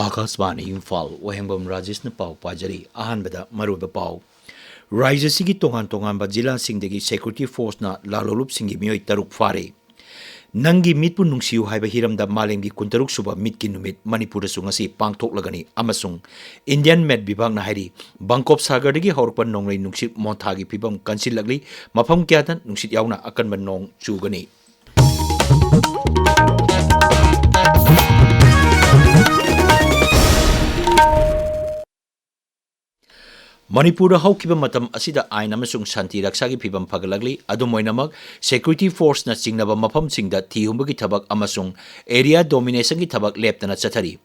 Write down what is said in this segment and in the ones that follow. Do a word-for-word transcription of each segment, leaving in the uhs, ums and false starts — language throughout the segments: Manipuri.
ꯑꯥꯀꯥꯁꯕꯥꯅꯤ ꯏꯝꯐꯥꯜ, ꯋꯥꯍꯦꯡꯕꯝ ꯔꯥꯖꯦꯁꯅ ꯄꯥꯎ ꯄꯥꯖꯔꯤ꯫ ꯑꯍꯥꯟꯕꯗ ꯃꯔꯨꯑꯣꯏꯕ ꯄꯥꯎ꯫ ꯔꯥꯖ꯭ꯌ ꯑꯁꯤꯒꯤ ꯇꯣꯉꯥꯟ ꯇꯣꯉꯥꯟꯕ ꯖꯤꯂꯥꯁꯤꯡꯗꯒꯤ security forceꯅ ꯂꯥꯜꯂꯣꯂꯨꯞꯁꯤꯡꯒꯤ ꯃꯤꯑꯣꯏ ꯇꯔꯨꯛ ꯐꯥꯔꯦ꯫ ꯅꯪꯒꯤ ꯃꯤꯠꯄꯨ ꯅꯨꯡꯁꯤꯌꯨ ꯍꯥꯏꯕ ꯍꯤꯔꯝꯗ ꯃꯥꯂꯦꯝꯒꯤ ꯀꯨꯟꯇꯔꯨꯛ ꯁꯨꯕ ꯃꯤꯠꯀꯤ ꯅꯨꯃꯤꯠ ꯃꯅꯤꯄꯨꯔꯗꯁꯨ ꯉꯁꯤ ꯄꯥꯡꯊꯣꯛꯂꯒꯅꯤ ꯑꯃꯁꯨꯡ Indian Met ꯕꯤꯚꯥꯒꯅ ꯍꯥꯏꯔꯤ, ꯕꯪꯀꯣꯞ ꯁꯥꯒꯔꯗꯒꯤ ꯍꯧꯔꯛꯄ ꯅꯣꯡꯂꯩ ꯅꯨꯡꯁꯤꯠ ꯃꯣꯟꯊꯥꯒꯤ ꯐꯤꯕꯝ ꯀꯟꯁꯤꯜꯂꯛꯂꯤ, ꯃꯐꯝ ꯀꯌꯥꯗ ꯅꯨꯡꯁꯤꯠ ꯌꯥꯎꯅ ꯑꯀꯟꯕ ꯅꯣꯡ ꯆꯨꯒꯅꯤ꯫ ꯃꯅꯤꯄꯨꯔꯗ ꯍꯧꯈꯤꯕ ꯃꯇꯝ ꯑꯁꯤꯗ ꯑꯥꯏꯟ ꯑꯃꯁꯨꯡ ꯁꯥꯟꯇꯤ ꯔꯛꯁꯥꯒꯤ ꯐꯤꯕꯝ ꯐꯒꯠꯂꯛꯂꯤ꯫ ꯑꯗꯨꯝ ꯑꯣꯏꯅꯃꯛ, security forceꯅ ꯆꯤꯡꯅꯕ ꯃꯐꯝꯁꯤꯡꯗ ꯊꯤꯍꯨꯝꯕꯒꯤ ꯊꯕꯛ ꯑꯃꯁꯨꯡ area dominationꯒꯤ ꯊꯕꯛ ꯂꯦꯞꯇꯅ ꯆꯠꯊꯔꯤ꯫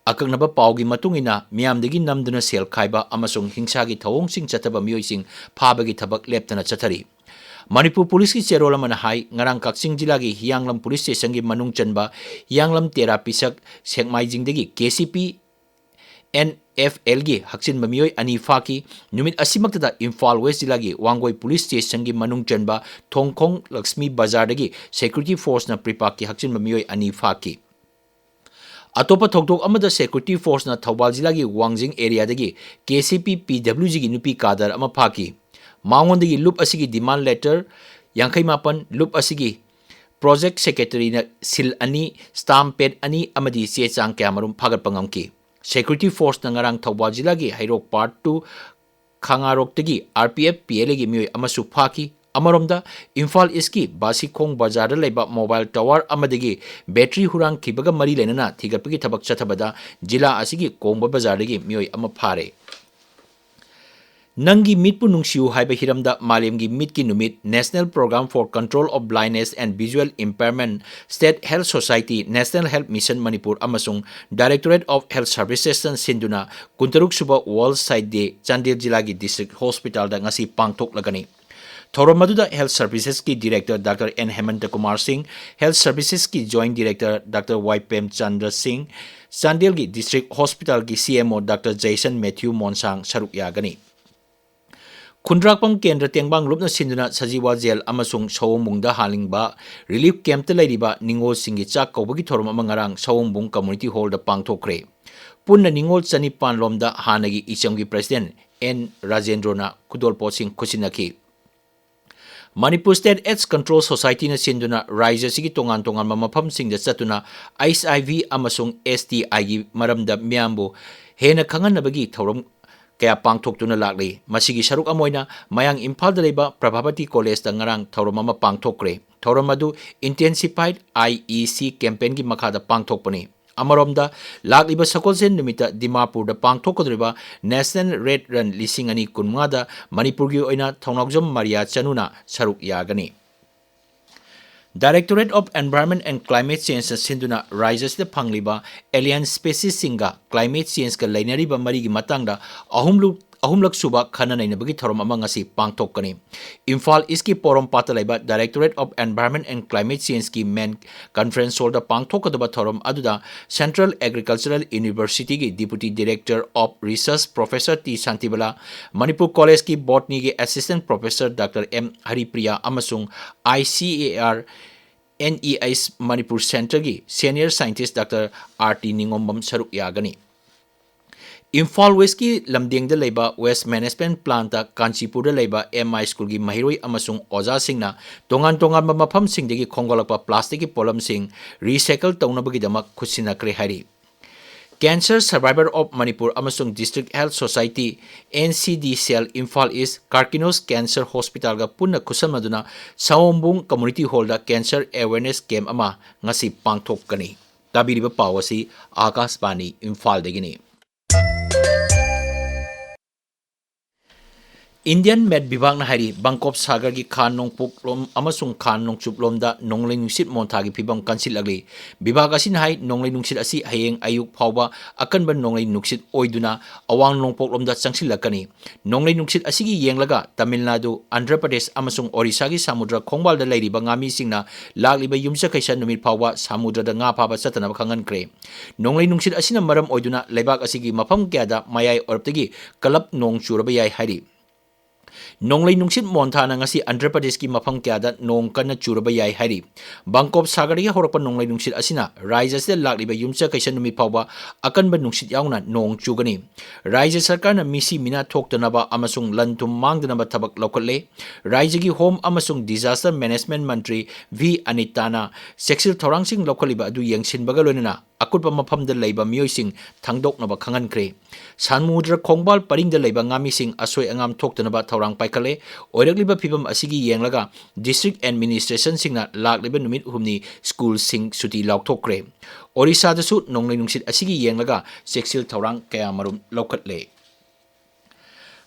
ꯑꯀꯛꯅꯕ ꯄꯥꯎꯒꯤ ꯃꯇꯨꯡ ꯏꯟꯅ, ꯃꯤꯌꯥꯝꯗꯒꯤ ꯅꯝꯗꯨꯅ ꯁꯦꯜ ꯈꯥꯏꯕ ꯑꯃꯁꯨꯡ ꯍꯤꯡꯁꯥꯒꯤ ꯊꯧꯑꯣꯡꯁꯤꯡ ꯆꯠꯊꯕ ꯃꯤꯑꯣꯏꯁꯤꯡ ꯐꯥꯕꯒꯤ ꯊꯕꯛ ꯂꯦꯞꯇꯅ ꯆꯠꯊꯔꯤ꯫ ꯃꯅꯤꯄꯨꯔ ꯄꯨꯂꯤꯁꯀꯤ ꯆꯦꯔꯣꯜ ꯑꯃꯅ ꯍꯥꯏ, ꯉꯔꯥꯡ ꯀꯛꯆꯤꯡ ꯖꯤꯂꯥꯒꯤ ꯍꯤꯌꯥꯡꯂꯝ ꯄꯨꯂꯤꯁ ꯁ꯭ꯇꯦꯁꯟꯒꯤ ꯃꯅꯨꯡ ꯆꯟꯕ ꯍꯤꯌꯥꯡꯂꯝ ꯇꯦꯔꯥ ꯄꯤꯁꯛ ꯁꯦꯛꯃꯥꯏꯖꯤꯡꯗꯒꯤ K C P N F ꯑꯦꯜꯒꯤ ꯍꯛꯆꯤꯟꯕ ꯃꯤꯑꯣꯏ ꯑꯅꯤ ꯐꯥꯈꯤ꯫ ꯅꯨꯃꯤꯠ ꯑꯁꯤꯃꯛꯇꯗ ꯏꯝꯐꯥꯜ ꯋꯦꯁ ꯖꯤꯂꯥꯒꯤ ꯋꯥꯡꯒꯣꯏ ꯄꯨꯂꯤꯁ ꯁ꯭ꯇꯦꯁꯟꯒꯤ ꯃꯅꯨꯡ ꯆꯟꯕ ꯊꯣꯡꯈꯣꯡ ꯂꯛꯁꯃꯤ ꯕꯖꯥꯔꯗꯒꯤ security forceꯅ ꯄ꯭ꯔꯤꯄꯥꯛꯀꯤ ꯍꯛꯆꯤꯟꯕ ꯃꯤꯑꯣꯏ ꯑꯅꯤ ꯐꯥꯈꯤ꯫ ꯑꯇꯣꯞꯄ ꯊꯧꯗꯣꯛ ꯑꯃꯗ, security forceꯅ ꯊꯧꯕꯥꯜ ꯖꯤꯂꯥꯒꯤ ꯋꯥꯡꯖꯤꯡ areaꯗꯒꯤ ꯀꯦ ꯁꯤ ꯄꯤ ꯄꯤ ꯗꯕ꯭ꯂꯤꯎ ꯖꯤꯒꯤ ꯅꯨꯄꯤ ꯀꯥꯗꯔ ꯑꯃ ꯐꯥꯈꯤ꯫ ꯃꯉꯣꯟꯗꯒꯤ ꯂꯨꯞ ꯑꯁꯤꯒꯤ demand letter ꯌꯥꯡꯈꯩ ꯃꯥꯄꯟ, ꯂꯨꯞ ꯑꯁꯤꯒꯤ project secretaryꯅ seal ꯑꯅꯤ, stamp pad ꯑꯅꯤ ꯑꯃꯗꯤ ꯆꯦ ꯆꯥꯡ ꯀꯌꯥꯃꯔꯨꯝ ꯐꯥꯒꯠꯄ ꯉꯝꯈꯤ꯫ Security forceꯅ ꯉꯔꯥꯡ ꯊꯧꯕꯥꯜ ꯖꯤꯂꯥꯒꯤ ꯍꯩꯔꯣꯛ Part two ꯈꯥꯉꯥꯔꯣꯛꯇꯒꯤ R P F P L ꯑꯦꯒꯤ ꯃꯤꯑꯣꯏ ꯑꯃꯁꯨ ꯐꯥꯈꯤ꯫ ꯑꯃꯔꯣꯝꯗ, ꯏꯝꯐꯥꯜ ꯏꯁꯀꯤ ꯕꯥꯁꯤꯈꯣꯡ ꯕꯖꯥꯔꯗ ꯂꯩꯕ mobile tower ꯑꯃꯗꯒꯤ battery ꯍꯨꯔꯥꯟꯈꯤꯕꯒ ꯃꯔꯤ ꯂꯩꯅꯅ ꯊꯤꯒꯠꯄꯒꯤ ꯊꯕꯛ ꯆꯠꯊꯕꯗ ꯖꯤꯂꯥ ꯑꯁꯤꯒꯤ ꯀꯣꯡꯕ ꯕꯖꯥꯔꯗꯒꯤ ꯃꯤꯑꯣꯏ ꯑꯃ ꯐꯥꯔꯦ꯫ ꯅꯪꯒꯤ ꯃꯤꯠꯄꯨ ꯅꯨꯡꯁꯤꯌꯨ ꯍꯥꯏꯕ ꯍꯤꯔꯝꯗ ꯃꯥꯂꯦꯝꯒꯤ ꯃꯤꯠꯀꯤ ꯅꯨꯃꯤꯠ, National Program for Control of Blindness and Visual Impairment, State Health Society, National Health Mission Manipur ꯑꯃꯁꯨꯡ Directorate of Health Servicesꯅ ꯁꯤꯟꯗꯨꯅ ꯀꯨꯟꯇꯔꯨꯛ ꯁꯨꯕ World Sight Day ꯆꯥꯟꯗꯦꯜ ꯖꯤꯂꯥꯒꯤ district hospitalꯗ ꯉꯁꯤ ꯄꯥꯡꯊꯣꯛꯂꯒꯅꯤ꯫ ꯊꯧꯔꯝ ꯑꯗꯨꯗ Health Servicesꯀꯤ Director Doctor N ꯍꯦꯃꯟꯇ Kumar ꯁꯤꯡ, Health Servicesꯀꯤ Joint Director Doctor ꯋꯥꯏ ꯄ꯭ꯔꯦꯝꯆꯟꯗ꯭ꯔ ꯁꯤꯡ, ꯆꯥꯟꯗꯦꯜꯒꯤ district hospitalꯒꯤ C M O Doctor Jason Matthew ꯃꯣꯟꯁꯥꯡ ꯁꯔꯨꯛ ꯌꯥꯒꯅꯤ꯫ ꯈꯨꯟꯗ꯭ꯔꯥꯛꯄꯝ ꯀꯦꯟꯗ꯭ꯔ ꯇꯦꯡꯕꯥꯡ ꯂꯨꯞꯅ ꯁꯤꯟꯗꯨꯅ ꯁꯖꯤꯋꯥ ꯖꯦꯜ ꯑꯃꯁꯨꯡ ꯁꯑꯣꯝꯕꯨꯡꯗ ꯍꯥꯡꯂꯤꯕ ꯔꯤꯂꯤꯐ ꯀꯦꯝꯞꯇ ꯂꯩꯔꯤꯕ ꯅꯤꯉꯣꯜꯁꯤꯡꯒꯤ ꯆꯥꯛ ꯀꯧꯕꯒꯤ ꯊꯧꯔꯝ ꯑꯃ ꯉꯔꯥꯡ ꯁꯑꯣꯝꯕꯨꯡ ꯀꯝꯃꯨꯅꯤꯇꯤ ꯍꯣꯜꯗ ꯄꯥꯡꯊꯣꯛꯈ꯭ꯔꯦ꯫ ꯄꯨꯟꯅ ꯅꯤꯉꯣꯜ ꯆꯅꯤꯄꯥꯟ ꯂꯣꯝꯗ ꯍꯥꯟꯅꯒꯤ ꯏꯆꯝꯒꯤ ꯄ꯭ꯔꯁꯤꯗꯦꯟꯠ ꯑꯦꯟ ꯔꯥꯖꯦꯟꯗ꯭ꯔꯣꯅ ꯈꯨꯗꯣꯜꯄꯣꯠꯁꯤꯡ ꯈꯨꯠꯁꯤꯟꯅꯈꯤ꯫ ꯃꯅꯤꯄꯨꯔ ꯁ꯭ꯇꯦꯠ ꯑꯦꯗꯁ ꯀꯟꯇ꯭ꯔꯣꯜ ꯁꯣꯁꯥꯏꯇꯤꯅ ꯁꯤꯟꯗꯨꯅ ꯔꯥꯏꯖ꯭ꯌ ꯑꯁꯤꯒꯤ ꯇꯣꯉꯥꯟ ꯇꯣꯉꯥꯟꯕ ꯃꯐꯝꯁꯤꯡꯗ ꯆꯠꯇꯨꯅ ꯑꯩꯆ ꯑꯥꯏ ꯚꯤ ꯑꯃꯁꯨꯡ ꯑꯦꯁ ꯇꯤ ꯑꯥꯏꯒꯤ ꯃꯔꯝꯗ ꯃꯤꯌꯥꯝꯕꯨ ꯍꯦꯟꯅ ꯈꯪꯍꯟꯅꯕꯒꯤ ꯊꯧꯔꯝ ꯀꯌꯥ ꯄꯥꯡꯊꯣꯛꯇꯨꯅ ꯂꯥꯛꯂꯤ꯫ ꯃꯁꯤꯒꯤ ꯁꯔꯨꯛ ꯑꯃ ꯑꯣꯏꯅ ꯃꯌꯥꯡ ꯏꯝꯐꯥꯜꯗ ꯂꯩꯕ ꯄ꯭ꯔꯚꯥꯕꯇꯤ ꯀꯣꯂꯦꯖꯇ ꯉꯔꯥꯡ ꯊꯧꯔꯝ ꯑꯃ ꯄꯥꯡꯊꯣꯛꯈ꯭ꯔꯦ꯫ ꯊꯧꯔꯝ ꯑꯗꯨ ꯏꯟꯇꯦꯟꯁꯤꯐꯥꯏꯗ ꯑꯥꯏ ꯏ ꯁꯤ ꯀꯦꯝꯄꯦꯟꯒꯤ ꯃꯈꯥꯗ ꯄꯥꯡꯊꯣꯛꯄꯅꯤ꯫ ꯑꯃꯔꯣꯝꯗ, ꯂꯥꯛꯂꯤꯕ ꯁꯒꯣꯜꯁꯦꯟ ꯅꯨꯃꯤꯠꯇ ꯗꯤꯃꯥꯄꯨꯔꯗ ꯄꯥꯡꯊꯣꯛꯀꯗꯧꯔꯤꯕ ꯅꯦꯁꯅꯦꯜ ꯔꯦꯗ ꯔꯟ ꯂꯤꯁꯤꯡ ꯑꯅꯤ ꯀꯨꯟꯃꯉꯥꯗ ꯃꯅꯤꯄꯨꯔꯒꯤ ꯑꯣꯏꯅ ꯊꯧꯅꯥꯎꯖꯝ ꯃꯔꯤꯌꯥ ꯆꯅꯨꯅ ꯁꯔꯨꯛ ꯌꯥꯒꯅꯤ꯫ Directorate of Environment and Climate Changeꯅ ꯁꯤꯟꯗꯨꯅ ꯔꯥꯏꯖ꯭ꯌ ꯑꯁꯤꯗ ꯐꯪꯂꯤꯕ ꯑꯦꯂꯤꯌꯟ ꯁ꯭ꯄꯦꯁꯤꯁꯁꯤꯡꯒ ꯀ꯭ꯂꯥꯏꯃꯦꯠ ꯆꯦꯟꯖꯀ ꯂꯩꯅꯔꯤꯕ ꯃꯔꯤꯒꯤ ꯃꯇꯥꯡꯗ ꯑꯍꯨꯝꯂꯨ-, ꯑꯍꯨꯝꯂꯛ ꯁꯨꯕ ꯈꯟꯅ ꯅꯩꯅꯕꯒꯤ ꯊꯧꯔꯝ ꯑꯃ ꯉꯁꯤ ꯄꯥꯡꯊꯣꯛꯀꯅꯤ꯫ ꯏꯝꯐꯥꯜ ꯏꯁꯀꯤ ꯄꯣꯔꯣꯝꯄꯥꯠꯇ ꯂꯩꯕ Directorate of Environment and Climate Changeꯀꯤ ꯃꯦꯟ ꯀꯟꯐꯔꯦꯟꯁ ꯍꯣꯜꯗ ꯄꯥꯡꯊꯣꯛꯀꯗꯕ ꯊꯧꯔꯝ ꯑꯗꯨꯗ Central Agricultural Universityꯒꯤ Deputy Director of Research Professor T Shantibala, Manipur ꯀꯣꯂꯦꯖꯀꯤ ꯕꯣꯠꯅꯤꯒꯤ Assistant Professor doctor M Haripriya ꯑꯃꯁꯨꯡ I C A R N E H Manipur ꯁꯦꯟꯇꯔꯒꯤ senior scientist doctor R T Ningombam ꯁꯔꯨꯛ ꯌꯥꯒꯅꯤ꯫ ꯏꯝꯐꯥꯜ ꯋꯦꯁꯀꯤ ꯂꯝꯗꯦꯡꯗ ꯂꯩꯕ ꯋꯦꯁ ꯃꯦꯅꯦꯖꯃꯦꯟꯠ ꯄ꯭ꯂꯥꯟꯠꯇ ꯀꯥꯟꯆꯤꯄꯨꯔꯗ ꯂꯩꯕ ꯑꯦꯝ ꯑꯥꯏ ꯁ꯭ꯀꯨꯜꯒꯤ ꯃꯍꯩꯔꯣꯏ ꯑꯃꯁꯨꯡ ꯑꯣꯖꯥꯁꯤꯡꯅ ꯇꯣꯉꯥꯟ ꯇꯣꯉꯥꯟꯕ ꯃꯐꯝꯁꯤꯡꯗꯒꯤ ꯈꯣꯝꯒꯠꯂꯛꯄ ꯄ꯭ꯂꯥꯁꯇꯤꯛꯀꯤ ꯄꯣꯠꯂꯝꯁꯤꯡ ꯔꯤꯁꯥꯏꯀꯜ ꯇꯧꯅꯕꯒꯤꯗꯃꯛ ꯈꯨꯠꯁꯤꯟꯅꯈ꯭ꯔꯦ ꯍꯥꯏꯔꯤ꯫ Cancer Survivor of Manipur ꯑꯃꯁꯨꯡ District Health Society, N C D cell, Imphal east, Karkinos cancer ꯍꯣꯁꯄꯤꯇꯥꯜꯒ ꯄꯨꯟꯅ ꯈꯨꯠꯁꯝꯅꯗꯨꯅ ꯁꯑꯣꯝꯕꯨꯡ ꯀꯝꯃꯨꯅꯤꯇꯤ ꯍꯣꯜꯗ ꯀꯦꯟꯁꯔ ꯑꯦꯋꯦꯔꯅꯦꯁ ꯀꯦꯝꯞ ꯑꯃ ꯉꯁꯤ ꯄꯥꯡꯊꯣꯛꯀꯅꯤ꯫ ꯇꯥꯕꯤꯔꯤꯕ ꯄꯥꯎ ꯑꯁꯤ ꯑꯥꯀꯥꯁꯕꯥꯅꯤ ꯏꯝꯐꯥꯜꯗꯒꯤꯅꯤ꯫ ꯏꯟꯗꯤꯌꯟ ꯃꯦꯠ ꯕꯤꯚꯥꯒꯅ ꯍꯥꯏꯔꯤ, ꯕꯪꯀꯣꯞ ꯁꯥꯒꯔꯒꯤ ꯈꯥ ꯅꯣꯡꯄꯣꯛꯂꯣꯝ ꯑꯃꯁꯨꯡ ꯈꯥ ꯅꯣꯡꯆꯨꯞꯂꯣꯝꯗ ꯅꯣꯡꯂꯩ ꯅꯨꯡꯁꯤꯠ ꯃꯣꯟꯊꯥꯒꯤ ꯐꯤꯚꯝ ꯀꯟꯁꯤꯜꯂꯛꯂꯤ꯫ ꯕꯤꯚꯥꯒ ꯑꯁꯤꯅ ꯍꯥꯏ, ꯅꯣꯡꯂꯩ ꯅꯨꯡꯁꯤꯠ ꯑꯁꯤ ꯍꯌꯦꯡ ꯑꯌꯨꯛ ꯐꯥꯎꯕ ꯑꯀꯟꯕ ꯅꯣꯡꯂꯩ ꯅꯨꯡꯁꯤꯠ ꯑꯣꯏꯗꯨꯅ ꯑꯋꯥꯡ ꯅꯣꯡꯄꯣꯛꯂꯣꯝꯗ ꯆꯪꯁꯤꯜꯂꯛꯀꯅꯤ꯫ ꯅꯣꯡꯂꯩ ꯅꯨꯡꯁꯤꯠ ꯑꯁꯤꯒꯤ ꯌꯦꯡꯂꯒ ꯇꯥꯃꯤꯜ ꯅꯥꯗꯨ, ꯑꯟꯙ꯭ꯔ ꯄ꯭ꯔꯗꯦꯁ ꯑꯃꯁꯨꯡ ꯑꯣꯔꯤꯁꯥꯒꯤ ꯁꯃꯨꯗ꯭ꯔ ꯈꯣꯡꯕꯥꯜꯗ ꯂꯩꯔꯤꯕ ꯉꯥꯃꯤꯁꯤꯡꯅ ꯂꯥꯛꯂꯤꯕ ꯌꯨꯝꯁꯀꯩꯁ ꯅꯨꯃꯤꯠ ꯐꯥꯎꯕ ꯁꯃꯨꯗ꯭ꯔꯗ ꯉꯥ ꯐꯥꯕ ꯆꯠꯇꯅꯕ ꯈꯪꯍꯟꯈ꯭ꯔꯦ꯫ ꯅꯣꯡꯂꯩ ꯅꯨꯡꯁꯤꯠ ꯑꯁꯤꯅ ꯃꯔꯝ ꯑꯣꯏꯗꯨꯅ ꯂꯩꯕꯥꯛ ꯑꯁꯤꯒꯤ ꯃꯐꯝ ꯀꯌꯥꯗ ꯃꯌꯥꯏ ꯑꯣꯏꯔꯞꯇꯒꯤ ꯀꯜꯂꯞ ꯅꯣꯡ ꯆꯨꯔꯕ ꯌꯥꯏ ꯍꯥꯏꯔꯤ꯫ ꯅꯣꯡꯂꯩ ꯅꯨꯡꯁꯤꯠ ꯃꯣꯟꯊꯥꯅ ꯉꯁꯤ ꯑꯟꯙ꯭ꯔ ꯄ꯭ꯔꯗꯦꯁꯀꯤ ꯃꯐꯝ ꯀꯌꯥꯗ ꯅꯣꯡ ꯀꯟꯅ ꯆꯨꯔꯕ ꯌꯥꯏ ꯍꯥꯏꯔꯤ꯫ ꯕꯪꯀꯣꯞ ꯁꯥꯒꯔꯗꯒꯤ ꯍꯧꯔꯛꯄ ꯅꯣꯡꯂꯩ ꯅꯨꯡꯁꯤꯠ ꯑꯁꯤꯅ ꯔꯥꯖ꯭ꯌ ꯑꯁꯤꯗ ꯂꯥꯛꯂꯤꯕ ꯌꯨꯝꯁꯀꯩꯁ ꯅꯨꯃꯤꯠ ꯐꯥꯎꯕ ꯑꯀꯟꯕ ꯅꯨꯡꯁꯤꯠ ꯌꯥꯎꯅ ꯅꯣꯡ ꯆꯨꯒꯅꯤ꯫ ꯔꯥꯖ꯭ꯌ ꯁꯔꯀꯥꯔꯅ ꯃꯤꯁꯤ ꯃꯤꯅꯥ ꯊꯣꯛꯇꯅꯕ ꯑꯃꯁꯨꯡ ꯂꯟ ꯊꯨꯝ ꯃꯥꯡꯗꯅꯕ ꯊꯕꯛ ꯂꯧꯈꯠꯂꯦ꯫ ꯔꯥꯖ꯭ꯌꯒꯤ ꯍꯣꯝ ꯑꯃꯁꯨꯡ ꯗꯤꯖꯥꯁꯇꯔ ꯃꯦꯅꯦꯖꯃꯦꯟꯠ ꯃꯟꯇ꯭ꯔꯤ ꯚꯤ ꯑꯅꯤꯇꯥꯅ ꯆꯦꯛꯁꯤꯜ ꯊꯧꯔꯥꯡꯁꯤꯡ ꯂꯧꯈꯠꯂꯤꯕ ꯑꯗꯨ ꯌꯦꯡꯁꯤꯟꯕꯒ ꯂꯣꯏꯅꯅ ꯑꯀꯨꯠꯄ ꯃꯐꯝꯗ ꯂꯩꯕ ꯃꯤꯑꯣꯏꯁꯤꯡ ꯊꯥꯡꯗꯣꯛꯅꯕ ꯈꯪꯍꯟꯈ꯭ꯔꯦ꯫ ꯁꯃꯨꯗ꯭ꯔ ꯈꯣꯡꯕꯥꯜ ꯄꯔꯤꯡꯗ ꯂꯩꯕ ꯉꯥꯃꯤꯁꯤꯡ ꯑꯁꯣꯏ ꯑꯉꯥꯝ ꯊꯣꯛꯇꯅꯕ ꯊꯧꯔꯥꯡ ꯄꯥꯏꯈꯠꯂꯦ꯫ ꯑꯣꯏꯔꯛꯂꯤꯕ ꯐꯤꯕꯝ ꯑꯁꯤꯒꯤ ꯌꯦꯡꯂꯒ ꯗꯤꯁꯇ꯭ꯔꯤꯛ ꯑꯦꯗꯃꯤꯅꯤꯁꯇ꯭ꯔꯦꯁꯟꯁꯤꯡꯅ ꯂꯥꯛꯂꯤꯕ ꯅꯨꯃꯤꯠ ꯍꯨꯝꯅꯤ ꯁ꯭ꯀꯨꯜꯁꯤꯡ ꯁꯨꯇꯤ ꯂꯥꯎꯊꯣꯛꯈ꯭ꯔꯦ꯫ ꯑꯣꯔꯤꯁꯥꯗꯁꯨ ꯅꯣꯡꯂꯩ ꯅꯨꯡꯁꯤꯠ ꯑꯁꯤꯒꯤ ꯌꯦꯡꯂꯒ ꯆꯦꯛꯁꯤꯜ ꯊꯧꯔꯥꯡ ꯀꯌꯥꯃꯔꯨꯝ ꯂꯧꯈꯠꯂꯦ꯫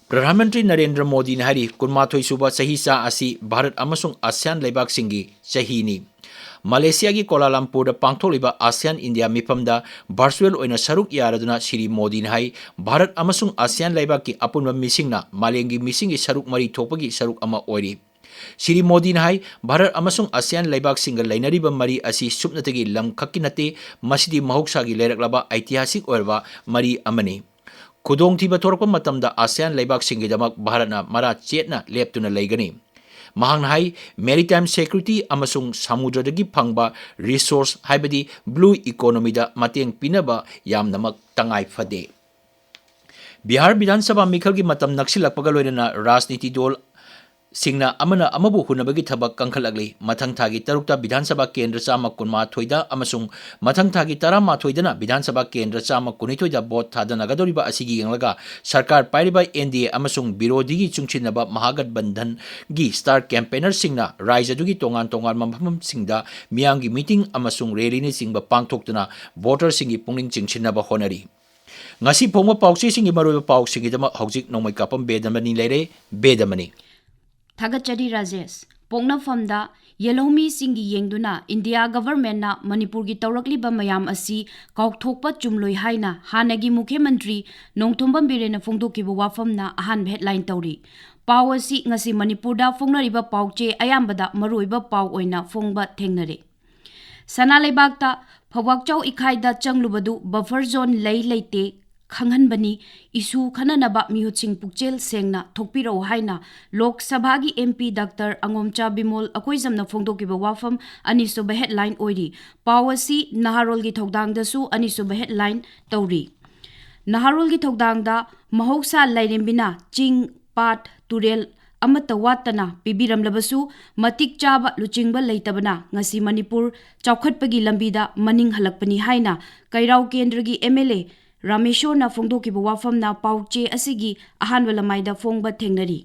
ꯄ꯭ꯔꯙꯥꯟ ꯃꯟꯇ꯭ꯔꯤ ꯅꯔꯦꯟꯗ꯭ꯔ ꯃꯣꯗꯤꯅ ꯍꯥꯏꯔꯤ, ꯀꯨꯟꯃꯥꯊꯣꯏ ꯁꯨꯕ ꯆꯍꯤꯆꯥ ꯑꯁꯤ ꯚꯥꯔꯠ ꯑꯃꯁꯨꯡ ꯑꯁꯤꯌꯥꯟ ꯂꯩꯕꯥꯛꯁꯤꯡꯒꯤ ꯆꯍꯤꯅꯤ꯫ ꯃꯂꯦꯁꯤꯌꯥꯒꯤ ꯀꯣꯂꯥꯂꯝꯄꯨꯔꯗ ꯄꯥꯡꯊꯣꯛꯂꯤꯕ ꯑꯁꯤꯌꯥꯟ ꯏꯟꯗꯤꯌꯥ ꯃꯤꯐꯝꯗ ꯚꯔꯆꯨꯑꯦꯜ ꯑꯣꯏꯅ ꯁꯔꯨꯛ ꯌꯥꯔꯗꯨꯅ ꯁ꯭ꯔꯤ ꯃꯣꯗꯤꯅ ꯍꯥꯏ, ꯚꯥꯔꯠ ꯑꯃꯁꯨꯡ ꯑꯁꯤꯌꯥꯟ ꯂꯩꯕꯥꯛꯀꯤ ꯑꯄꯨꯟꯕ ꯃꯤꯁꯤꯡꯅ ꯃꯥꯂꯦꯝꯒꯤ ꯃꯤꯁꯤꯡꯒꯤ ꯁꯔꯨꯛ ꯃꯔꯤ ꯊꯣꯛꯄꯒꯤ ꯁꯔꯨꯛ ꯑꯃ ꯑꯣꯏꯔꯤ꯫ ꯁ꯭ꯔꯤ ꯃꯣꯗꯤꯅ ꯍꯥꯏ, ꯚꯥꯔꯠ ꯑꯃꯁꯨꯡ ꯑꯁꯤꯌꯥꯟ ꯂꯩꯕꯥꯛꯁꯤꯡꯒ ꯂꯩꯅꯔꯤꯕ ꯃꯔꯤ ꯑꯁꯤ ꯁꯨꯞꯅꯇꯒꯤ ꯂꯝ ꯈꯛꯀꯤ ꯅꯠꯇꯦ, ꯃꯁꯤꯗꯤ ꯃꯍꯧꯁꯥꯒꯤ ꯂꯩꯔꯛꯂꯕ ꯏꯇꯤꯍꯥꯁꯤꯛ ꯑꯣꯏꯔꯕ ꯃꯔꯤ ꯑꯃꯅꯤ꯫ ꯈꯨꯗꯣꯡꯊꯤꯕ ꯊꯣꯔꯛꯄ ꯃꯇꯝꯗ ꯑꯁꯤꯌꯥꯟ ꯂꯩꯕꯥꯛꯁꯤꯡꯒꯤꯗꯃꯛ ꯚꯥꯔꯠꯅ ꯃꯔꯥ ꯆꯦꯠꯅ ꯂꯦꯞꯇꯨꯅ ꯂꯩꯒꯅꯤ꯫ ꯃꯍꯥꯛꯅ ꯍꯥꯏ, ꯃꯦꯔꯤꯇꯥꯏꯝ ꯁꯦꯀ꯭ꯌꯨꯔꯤꯇꯤ ꯑꯃꯁꯨꯡ ꯁꯃꯨꯗ꯭ꯔꯗꯒꯤ ꯐꯪꯕ ꯔꯤꯁꯣꯔꯁ, ꯍꯥꯏꯕꯗꯤ ꯕ꯭ꯂꯨ ꯏꯀꯣꯅꯣꯃꯤꯗ ꯃꯇꯦꯡ ꯄꯤꯅꯕ ꯌꯥꯝꯅꯃꯛ ꯇꯉꯥꯏ ꯐꯗꯦ꯫ ꯕꯤꯍꯥꯔ ꯕꯤꯙꯥꯟ ꯁꯚꯥ ꯃꯤꯈꯜꯒꯤ ꯃꯇꯝ ꯅꯛꯁꯤꯜꯂꯛꯄꯒ ꯂꯣꯏꯅꯅ ꯔꯥꯖꯅꯤꯇꯤ ꯗꯣꯜ ꯁꯤꯡꯅ ꯑꯃꯅ ꯑꯃꯕꯨ ꯍꯨꯟꯅꯕꯒꯤ ꯊꯕꯛ ꯀꯟꯈꯠꯂꯛꯂꯤ꯫ ꯃꯊꯪ ꯊꯥꯒꯤ ꯇꯔꯨꯛꯇ ꯕꯤꯙꯥꯟ ꯁꯚꯥ ꯀꯦꯟꯗ꯭ꯔ ꯆꯥꯝꯃ ꯀꯨꯟꯃꯥꯊꯣꯏꯗ ꯑꯃꯁꯨꯡ ꯃꯊꯪ ꯊꯥꯒꯤ ꯇꯔꯥꯃꯥꯊꯣꯏꯗꯅ ꯕꯤꯙꯥꯟ ꯁꯚꯥ ꯀꯦꯟꯗ꯭ꯔ ꯆꯥꯝꯃ ꯀꯨꯟꯅꯤꯊꯣꯏꯗ ꯚꯣꯠ ꯊꯥꯗꯅꯒꯗꯧꯔꯤꯕ ꯑꯁꯤꯒꯤ ꯌꯦꯡꯂꯒ ꯁꯔꯀꯥꯔ ꯄꯥꯏꯔꯤꯕ ꯑꯦꯟ ꯗꯤ ꯑꯦ ꯑꯃꯁꯨꯡ ꯕꯤꯔꯣꯙꯤꯒꯤ ꯆꯨꯡꯁꯤꯟꯅꯕ ꯃꯍꯥꯒꯠꯕꯟꯙꯟꯒꯤ ꯁ꯭ꯇꯥꯔ ꯀꯦꯝꯄꯦꯅꯔꯁꯤꯡꯅ ꯔꯥꯖ꯭ꯌꯗꯨꯒꯤ ꯇꯣꯉꯥꯟ ꯇꯣꯉꯥꯟꯕ ꯃꯐꯝꯁꯤꯡꯗ ꯃꯤꯌꯥꯝꯒꯤ ꯃꯤꯇꯤꯡ ꯑꯃꯁꯨꯡ ꯔꯦꯂꯤꯅꯆꯤꯡꯕ ꯄꯥꯡꯊꯣꯛꯇꯨꯅ ꯚꯣꯇꯔꯁꯤꯡꯒꯤ ꯄꯨꯛꯅꯤꯡ ꯆꯤꯡꯁꯤꯟꯅꯕ ꯍꯣꯠꯅꯔꯤ꯫ ꯉꯁꯤ ꯐꯣꯡꯕ ꯄꯥꯎꯆꯦꯁꯤꯡꯒꯤ ꯃꯔꯨꯑꯣꯏꯕ ꯄꯥꯎꯁꯤꯡꯒꯤꯗꯃꯛ ꯍꯧꯖꯤꯛ ꯅꯣꯡꯃꯩ ꯀꯥꯞꯄꯝ ꯕꯦꯗꯃꯅꯤ ꯂꯩꯔꯦ꯫ ꯕꯦꯗꯃꯅꯤ꯫ ꯊꯥꯒꯠꯆꯔꯤ ꯔꯥꯖꯦꯁ꯫ ꯄꯣꯛꯅꯐꯝꯗ ꯌꯦꯜꯍꯧꯃꯤꯁꯤꯡꯒꯤ ꯌꯦꯡꯗꯨꯅ ꯏꯟꯗꯤꯌꯥ ꯒꯚꯔꯟꯃꯦꯟꯠꯅ ꯃꯅꯤꯄꯨꯔꯒꯤ ꯇꯧꯔꯛꯂꯤꯕ ꯃꯌꯥꯝ ꯑꯁꯤ ꯀꯥꯎꯊꯣꯛꯄ ꯆꯨꯝꯂꯣꯏ ꯍꯥꯏꯅ ꯍꯥꯟꯅꯒꯤ ꯃꯨꯈ꯭ꯌ ꯃꯟꯇ꯭ꯔꯤ ꯅꯣꯡꯊꯣꯝꯕꯝ ꯕꯤꯔꯦꯟꯅ ꯐꯣꯡꯗꯣꯛꯈꯤꯕ ꯋꯥꯐꯝꯅ ꯑꯍꯥꯟꯕ ꯍꯦꯗꯂꯥꯏꯟ ꯇꯧꯔꯤ꯫ ꯄꯥꯎ ꯑꯁꯤ ꯉꯁꯤ ꯃꯅꯤꯄꯨꯔꯗ ꯐꯣꯡꯅꯔꯤꯕ ꯄꯥꯎꯆꯦ ꯑꯌꯥꯝꯕꯗ ꯃꯔꯨꯑꯣꯏꯕ ꯄꯥꯎ ꯑꯣꯏꯅ ꯐꯣꯡꯕ ꯊꯦꯡꯅꯔꯦ꯫ ꯁꯅꯥ ꯂꯩꯕꯥꯛꯇ ꯐꯧꯕꯥꯛꯆꯥꯎ ꯏꯈꯥꯏꯗ ꯆꯪꯂꯨꯕꯗꯨ ꯕꯐꯔ ꯖꯣꯟ ꯂꯩ ꯂꯩꯇꯦ ꯈꯪꯍꯟꯕꯅꯤ꯫ ꯏꯁꯨ ꯈꯟꯅꯅꯕ ꯃꯤꯍꯨꯠꯁꯤꯡ ꯄꯨꯛꯆꯦꯜ ꯁꯦꯡꯅ ꯊꯣꯛꯄꯤꯔꯛꯎ ꯍꯥꯏꯅ ꯂꯣꯛ ꯁꯚꯥꯒꯤ M P Doctor ꯑꯉꯣꯝꯆꯥ ꯕꯤꯃꯣꯜ ꯑꯩꯈꯣꯏꯖꯝꯅ ꯐꯣꯡꯗꯣꯛꯈꯤꯕ ꯋꯥꯐꯝ ꯑꯅꯤꯁꯨꯕ headline ꯑꯣꯏꯔꯤ꯫ ꯄꯥꯎ ꯑꯁꯤ ꯅꯍꯥꯔꯣꯜꯒꯤ ꯊꯧꯗꯥꯡꯗꯁꯨ ꯑꯅꯤꯁꯨꯕ headline ꯇꯧꯔꯤ꯫ ꯅꯍꯥꯔꯣꯜꯒꯤ ꯊꯧꯗꯥꯡꯗ ꯃꯍꯧꯁꯥ ꯂꯥꯏꯔꯦꯝꯕꯤꯅ ꯆꯤꯡ, ꯄꯥꯠ, ꯇꯨꯔꯦꯜ ꯑꯃꯠꯇ ꯋꯥꯠꯇꯅ ꯄꯤꯕꯤꯔꯝꯂꯕꯁꯨ ꯃꯇꯤꯛ ꯆꯥꯕ ꯂꯨꯆꯤꯡꯕ ꯂꯩꯇꯕꯅ ꯉꯁꯤ ꯃꯅꯤꯄꯨꯔ ꯆꯥꯎꯈꯠꯄꯒꯤ ꯂꯝꯕꯤꯗ ꯃꯅꯤꯡ ꯍꯜꯂꯛꯄꯅꯤ ꯍꯥꯏꯅ ꯀꯩꯔꯥꯎ ꯀꯦꯟꯗ꯭ꯔꯒꯤ M L A ꯔꯥꯃꯦꯁꯣꯔꯅ ꯐꯣꯡꯗꯣꯛꯈꯤꯕ ꯋꯥꯐꯝꯅ ꯄꯥꯎꯆꯦ ꯑꯁꯤꯒꯤ ꯑꯍꯥꯟꯕ ꯂꯃꯥꯏꯗ ꯐꯣꯡꯕ ꯊꯦꯡꯅꯔꯤ꯫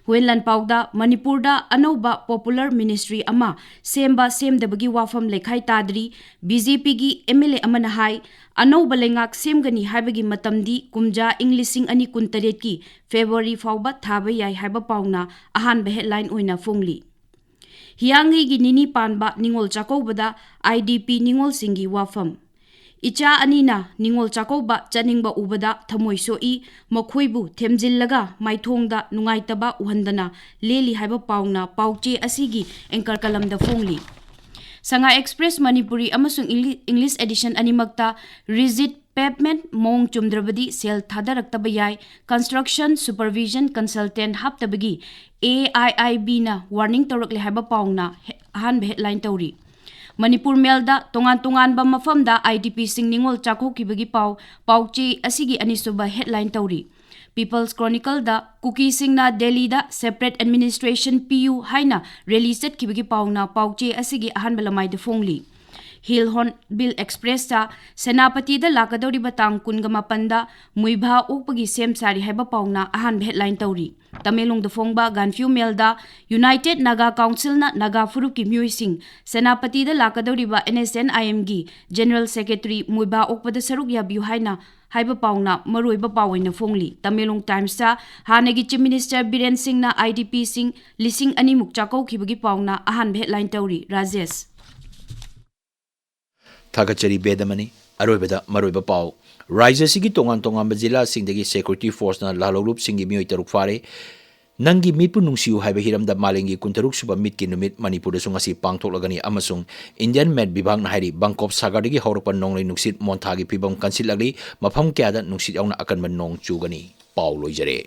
ꯍꯨꯋꯦꯟ ꯂꯥꯟꯄꯥꯎꯗ ꯃꯅꯤꯄꯨꯔꯗ ꯑꯅꯧꯕ popular ministry ꯑꯃ ꯁꯦꯝꯕ ꯁꯦꯝꯗꯕꯒꯤ ꯋꯥꯐꯝ ꯂꯩꯈꯥꯏ ꯇꯥꯗ꯭ꯔꯤ꯫ B J Pꯒꯤ M L A ꯑꯃꯅ ꯍꯥꯏ, ꯑꯅꯧꯕ ꯂꯩꯉꯥꯛ ꯁꯦꯝꯒꯅꯤ ꯍꯥꯏꯕꯒꯤ ꯃꯇꯝꯗꯤ ꯀꯨꯝꯖꯥ ꯏꯪ ꯂꯤꯁꯤꯡ ꯑꯅꯤ ꯀꯨꯟꯇꯔꯦꯠꯀꯤ February ꯐꯥꯎꯕ ꯊꯥꯕ ꯌꯥꯏ ꯍꯥꯏꯕ ꯄꯥꯎꯅ ꯑꯍꯥꯟꯕ headline ꯑꯣꯏꯅ ꯐꯣꯡꯂꯤ꯫ ꯍꯤꯌꯥꯡꯒꯩꯒꯤ ꯅꯤꯅꯤ ꯄꯥꯟꯕ ꯅꯤꯉꯣꯜ ꯆꯥꯛꯀꯧꯕꯗ I D P ꯅꯤꯉꯣꯜꯁꯤꯡꯒꯤ ꯋꯥꯐꯝ꯫ ꯏꯆꯥ ꯑꯅꯤꯅ ꯅꯤꯉꯣꯜ ꯆꯥꯛꯀꯧꯕ ꯆꯠꯅꯤꯡꯕ ꯎꯕꯗ ꯊꯃꯣꯏ ꯁꯣꯛꯏ, ꯃꯈꯣꯏꯕꯨ ꯊꯦꯝꯖꯤꯜꯂꯒ ꯃꯥꯏꯊꯣꯡꯗ ꯅꯨꯡꯉꯥꯏꯇꯕ ꯎꯍꯟꯗꯅ ꯂꯦꯜꯂꯤ ꯍꯥꯏꯕ ꯄꯥꯎꯅ ꯄꯥꯎꯆꯦ ꯑꯁꯤꯒꯤ anchor columnꯗ ꯐꯣꯡꯂꯤ꯫ ꯁꯉꯥꯏ Express ꯃꯅꯤꯄꯨꯔꯤ ꯑꯃꯁꯨꯡ English edition ꯑꯅꯤꯃꯛꯇ rigid pavement ꯃꯑꯣꯡ ꯆꯨꯝꯗ꯭ꯔꯕꯗꯤ ꯁꯦꯜ ꯊꯥꯗꯔꯛꯇꯕ ꯌꯥꯏ, construction supervision consultant ꯍꯥꯞꯇꯕꯒꯤ A I I Bꯅ warning ꯇꯧꯔꯛꯂꯦ ꯍꯥꯏꯕ ꯄꯥꯎꯅ ꯑꯍꯥꯟꯕ headline ꯇꯧꯔꯤ꯫ ꯃꯅꯤꯄꯨꯔ ꯃꯦꯜꯗ ꯇꯣꯉꯥꯟ ꯇꯣꯉꯥꯟꯕ ꯃꯐꯝꯗ I D Pꯁꯤꯡ ꯅꯤꯉꯣꯜ ꯆꯥꯛꯀꯧꯈꯤꯕꯒꯤ ꯄꯥꯎ ꯄꯥꯎꯆꯦ ꯑꯁꯤꯒꯤ ꯑꯅꯤꯁꯨꯕ headline ꯇꯧꯔꯤ꯫ People's Chronicleꯗ ꯀꯨꯀꯤꯁꯤꯡꯅ ꯗꯦꯜꯂꯤꯗ separate administration ꯄꯤꯌꯨ ꯍꯥꯏꯅ rally ꯆꯠꯈꯤꯕꯒꯤ ꯄꯥꯎꯅ ꯄꯥꯎꯆꯦ ꯑꯁꯤꯒꯤ ꯑꯍꯥꯟꯕ ꯂꯃꯥꯏꯗ ꯐꯣꯡꯂꯤ꯫ Hill Hornbill Expressꯇ ꯁꯦꯅꯥꯄꯇꯤꯗ ꯂꯥꯛꯀꯗꯧꯔꯤꯕ ꯇꯥꯡ ꯀꯨꯟꯒ ꯃꯥꯄꯟꯗ ꯃꯨꯏꯚꯥ ꯑꯣꯛꯄꯒꯤ ꯁꯦꯝ ꯁꯥꯔꯤ ꯍꯥꯏꯕ ꯄꯥꯎꯅ ꯑꯍꯥꯟꯕ headline ꯇꯧꯔꯤ꯫ ꯇꯃꯦꯡꯂꯣꯡꯗ ꯐꯣꯡꯕ ꯒꯥꯟꯐ꯭ꯌꯨ ꯃꯦꯜꯗ United Naga Councilꯅ ꯅꯥꯒꯥ ꯐꯨꯔꯨꯞꯀꯤ ꯃꯤꯑꯣꯏꯁꯤꯡ ꯁꯦꯅꯥꯄꯇꯤꯗ ꯂꯥꯛꯀꯗꯧꯔꯤꯕ N S N I Mꯒꯤ General Secretary Muivah ꯑꯣꯛꯄꯗ ꯁꯔꯨꯛ ꯌꯥꯕꯤꯌꯨ ꯍꯥꯏꯅ ꯍꯥꯏꯕ ꯄꯥꯎꯅ ꯃꯔꯨꯑꯣꯏꯕ ꯄꯥꯎ ꯑꯣꯏꯅ ꯐꯣꯡꯂꯤ꯫ ꯇꯃꯦꯡꯂꯣꯡ Timesꯇ ꯍꯥꯟꯅꯒꯤ Chief Minister ꯕꯤꯔꯦꯟ ꯁꯤꯡꯅ I D Pꯁꯤꯡ ꯂꯤꯁꯤꯡ ꯑꯅꯤꯃꯨꯛ ꯆꯥꯛꯀꯧꯈꯤꯕꯒꯤ ꯄꯥꯎꯅ ꯑꯍꯥꯟꯕ headline ꯇꯧꯔꯤ꯫ ꯔꯥꯖꯦꯁ꯫ ꯊꯥꯒꯠꯆꯔꯤ ꯕꯦꯗꯃꯅꯤ꯫ ꯑꯔꯣꯏꯕꯗ ꯃꯔꯨꯑꯣꯏꯕ ꯄꯥꯎ꯫ ꯔꯥꯖ꯭ꯌ ꯑꯁꯤꯒꯤ ꯇꯣꯉꯥꯟ ꯇꯣꯉꯥꯟꯕ ꯖꯤꯂꯥꯁꯤꯡꯗꯒꯤ security forceꯅ ꯂꯥꯜꯍꯧꯂꯨꯞꯁꯤꯡꯒꯤ ꯃꯤꯑꯣꯏ ꯇꯔꯨꯛ ꯐꯥꯔꯦ꯫ ꯅꯪꯒꯤ ꯃꯤꯠꯄꯨ ꯅꯨꯡꯁꯤꯌꯨ ꯍꯥꯏꯕ ꯍꯤꯔꯝꯗ ꯃꯥꯂꯦꯝꯒꯤ ꯀꯨꯟꯇꯔꯨꯛ ꯁꯨꯕ ꯃꯤꯠꯀꯤ ꯅꯨꯃꯤꯠ ꯃꯅꯤꯄꯨꯔꯗꯁꯨ ꯉꯁꯤ ꯄꯥꯡꯊꯣꯛꯂꯒꯅꯤ ꯑꯃꯁꯨꯡ Indian Met ꯕꯤꯚꯥꯒꯅ ꯍꯥꯏꯔꯤ, ꯕꯪꯀꯣꯞ ꯁꯥꯒꯔꯗꯒꯤ ꯍꯧꯔꯛꯄ ꯅꯣꯡꯂꯩ ꯅꯨꯡꯁꯤꯠ ꯃꯣꯟꯊꯥꯒꯤ ꯐꯤꯕꯝ ꯀꯟꯁꯤꯜꯂꯛꯂꯤ, ꯃꯐꯝ ꯀꯌꯥꯗ ꯅꯨꯡꯁꯤꯠ ꯌꯥꯎꯅ ꯑꯀꯟꯕ ꯅꯣꯡ ꯆꯨꯒꯅꯤ꯫ ꯄꯥꯎ ꯂꯣꯏꯖꯔꯦ꯫